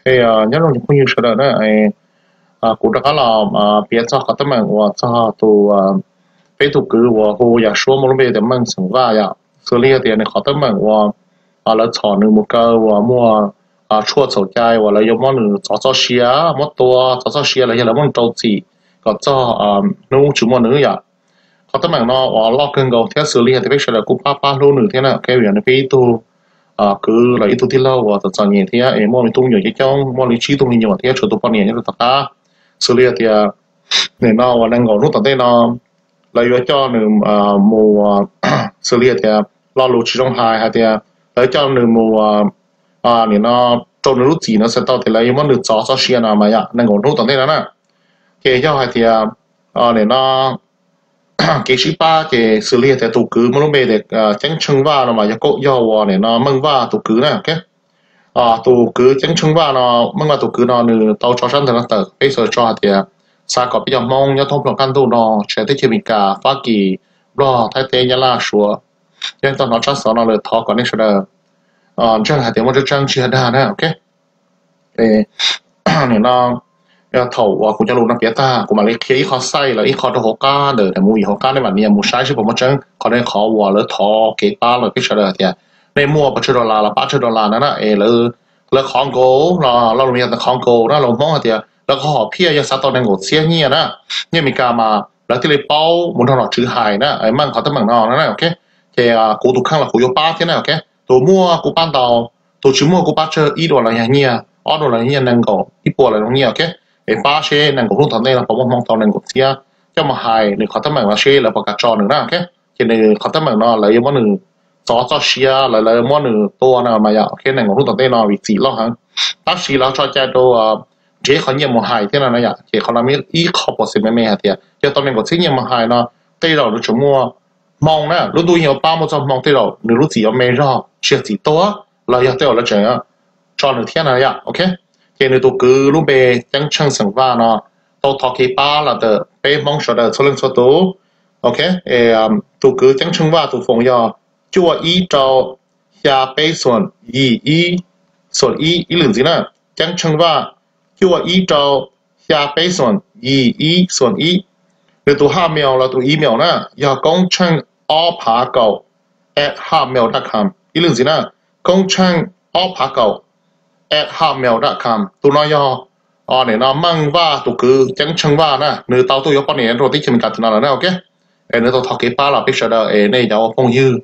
Nyob zoo cov phooj ywg sawv daws na, kuv rov qab los piav txog qhov teeb meem uas txog tus, peb tus kwv uas hu yam suab muaj lub npe tias Meej xeem Vaj yom. Xws li tias nws qhov teeb meem uas lawv txhom nws mus kaw uas muaj tshuaj txhaum cai uas lawv yuav muab nws txov txoj sia, muab tua txov txoj sia los yog lawv muab nws rau txim kom txog hnub tsis muaj nws yom. Qhov teeb meem no uas loj kawg nkaus thiab xws li tias peb sawv daws kuj pab pab hlub nws thiab na, vim yog nws peb ib tug kwv los ib tug tij laug uas txom txom nyem thiab es muaj me tub me nyuam coob coob, muaj li tsib tug me nyuam thiab tshuav tus poj niam nyob rau tom qab. Xws li tias nim no uas nees nkaum hnub tom ntej no lawv yuav coj nws mus, xws li tias lo lus tsis zoo hais hais tias lawv coj nws mus, nim no rau nws lub txim no txhais tau tias lawv yuav muab nws txov txoj sia no mas yom, nees nkaum hnub tom ntej no na. Ces yog hais tias nim no kev sib pab ces xws li tias tus kwv muaj lub npe tias Ceeb Tsheej Vaj no mas yog, yog uas nim no Meej Vaj tus kwv na. Tus kwv Ceeb Tsheej Vaj no, Meej Vaj tus kwv no nws tau tso tsab ntawv no tawm peb sawv daws tso hais tias xav kom peb cov Hmoob nyob thoob plaws qab ntuj no, tsis hais teb chaws Amelikas, Fab Kis, Nplog, Thaib teb, Nyab Laj, Suav, yog tau hnov tsab xov no lawm thov kom nej sawv daws ntseeg hais tias muaj tseeb tseeb tsis yog dag na, ok. Nim no thaum uas kuv cov lus no piav tag kuv mam li qhia ib qho xaij los ib qho rau hauv qab ntawm daim movie hauv qab, nej mam nias mus saib seb puas muaj tseeb qhov nej qhov uas lawv thov kev pab los peb sawv daws hais tias nej muaj pes tsawg dollar los pab tsawg dollar na na es lawv qhov nkaus los lo lus yog qhov nkaus na, los Hmoob hais tias lawv qhov hom phiaj yog xav tau nees nkaum txhiab nyiaj na, nyiaj Amelikas mas lawv thiaj li paub mus nrog nom tswv hais na, Meej qhov teeb meem no na, ok. Ces kuv tus kheej los kuv yuav pab thiab na, ok. Tus muaj kuv pab ntau, tus tsis muaj kuv pab tsawg ib dollar los yog nyiaj, ob dollar los yog nyiaj, nees nkaum ib puas los yog nyiaj, ok. Es pab seb nees nkaum hnub tom ntej no puas muaj Hmoob tau nees nkaum txhiab coj mus hais nws qhov teeb meem no seb lawv puas kam tso nws na, ok. Ces nws qhov teeb meem no lawv yuav muab nws txov txoj sia, lawv, lawv muab nws tua no mas yom, ok, nees nkaum hnub tom ntej no vim txim loj heev. Tab sis lawv tso cai rau nrhiav qhov nyiaj mus hais thiab no na yom, ces qhov no ib qho pov xwm me me hais tias yog tau nees nkaum txhiab nyiaj mus hais no tej zaum nws tseem muaj hmoo na, lub ntuj yeej yuav pab muaj txoj hmoo, tej zaum nws lub txim yuav me zog tsis yog txim tuag los yog tej zaum lawv tseem tso nws thiab no yom, ok. Ces nws tus kwv lub npe Ceeb Tsheej xeem Vaj no tau thov kev pab los ntawm peb Hmoob sawv daws txhua leej txhua tus, ok. Tus kwv Ceeb Tsheej Vaj tus foos yog cuaj ib rau xya peb xoom yim ib xoom ib, ib lwm ntxiv na. Ceeb Tsheej Vaj cuaj ib rau xya peb xoom yim ib xoom ib. Nws tus hotmail los tus email na yog koob tsheej ob phav kaum at hotmail dot com, ib lwm ntxiv na, koob tsheej ob phav kaum at hotmail dot com. Tus no yog nim no Meej Vaj tus kwv Ceeb Tsheej Vaj na, nws tau tuaj yuav poj niam rau teb chaws Amelikas tim no lawm na, ok. Es nws tau thov kev pab los peb sawv daws es nej cov ua phooj ywg,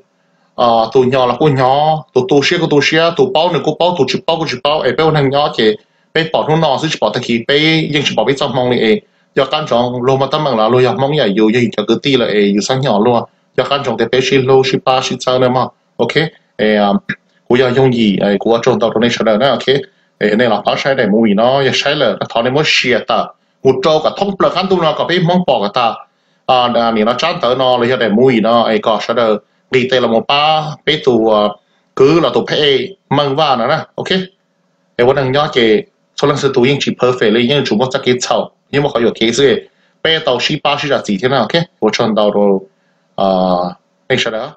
tus nyo los kuj nyo, tus tu siab kuj tu siab, tus paub nws kuj paub, tus tsis paub kuj tsis paub, es peb ua neeg nyob ces peb pom hnub no xwb tsis pom tag kis, peb yeej tsis pom peb txoj hmoo li es. Yog qab ntsoov luag muaj teeb meem los luag yog Hmoob yam yus, yog yus cov kwv tij lawm es yus xeeb nyo luag, yog qab ntsoov tias peb sib hlub sib pab sib txhawb na mog, ok. Kuv yog Yooj Yim, kuv ua tsaug ntau rau nej sawv daws na, ok. Nej los pab saib daim movie no, yog saib lawm no thov nej muab share tawm mus rau kom thoob plaws qab ntuj no kom peb Hmoob pom kom tas nim no tsab ntawv no los yog daim movie no es kom sawv daws nqis tes los mus pab peb tus kwv los tus phab ej Meej Vaj no na, ok. Es ua neeg nyob ces txhua leej txhua tus yeej tsis perfect li, yeej tsum muaj txoj kev txhaum, yeej muaj qhov yuam kev xwb, peb tau sib pab sib zam txim thiab na, ok. Ua tsaug ntau rau nej sawv daws.